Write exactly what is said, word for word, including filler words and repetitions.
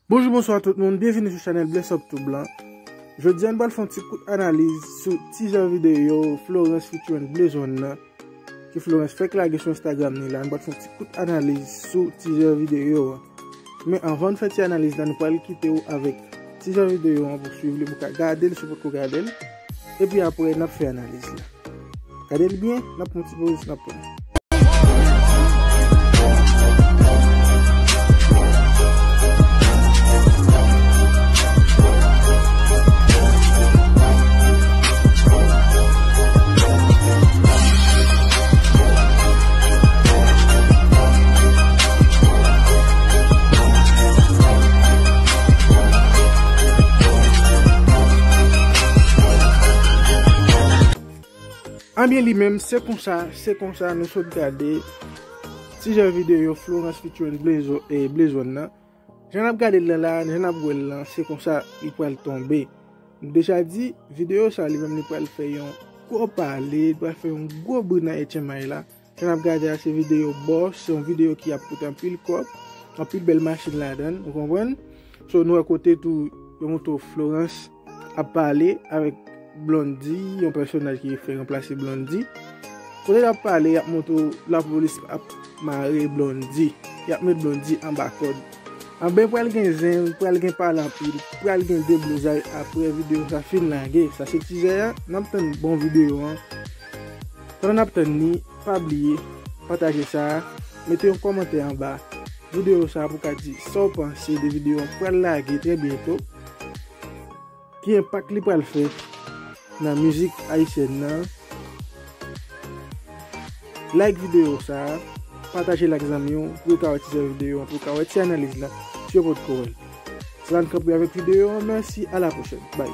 Bonjou, bonswa tout moun, byenvini sou chanèl Bless Up Tube lan. Jodi a, nou pral fè yon ti kout analiz sou teaser videyo Florence featuring Blaze One nan, ke Florence fèk lage sou Instagram ni la. Nou pral fè yon ti kout analiz sou teaser videyo a. Men anvan n fè ti analiz la, nou pral kite w avèk teaser videyo an pou swiv li, pou ka gade l si w potko gade l. Epi apre, n ap fè analiz la. Gade l byen, n ap pran ti poz, n ap pran. Anbyen, li menm, se konsa, se konsa nou sot gade teaser videyo Florence featuring Blaze, e, Blaze One nan. Jan n ap gade l lan la, jan n ap wè l lan, se konsa li pral tonbe. M deja di, videyo sa li menm li pral fè yon gwo pale, li pral fè yon gwo bri nan H M I la. Jan n ap gade a, se videyo bòs, se yon videyo ki ap koute anpil kòb, anpil bèl machin ladan l, ou konprann? So, nou wè kote tou, yo montre w Florence ap pale avèk Blondy, yon pèsonaj ki fè ranplase Blondy. Kote y ap pale, y ap montre w lapolis ap mare Blondy. Y ap met Blondy anba kòd. Anben, pral gen zen, pral gen pale anpil, pral gen deblozay apre videyo sa fin lage. Sa se teaser a, n ap tann bon videyo an. Pandan n ap tann ni, pa bliye pataje sa, mete yon kòmantè anba videyo sa pou ka di sa w panse de videyo an pral lage trè byento. Ki enpak li pral fè nan mizik ayisyèn nan? Like videyo sa, pataje l ak zanmi w pou yo ka wè teaser videyo an, pou yo ka wè ti analiz la, si yo potko wè l. Se la n kanpe avèk videyo an. Mèsi, a la pwochèn. Bye.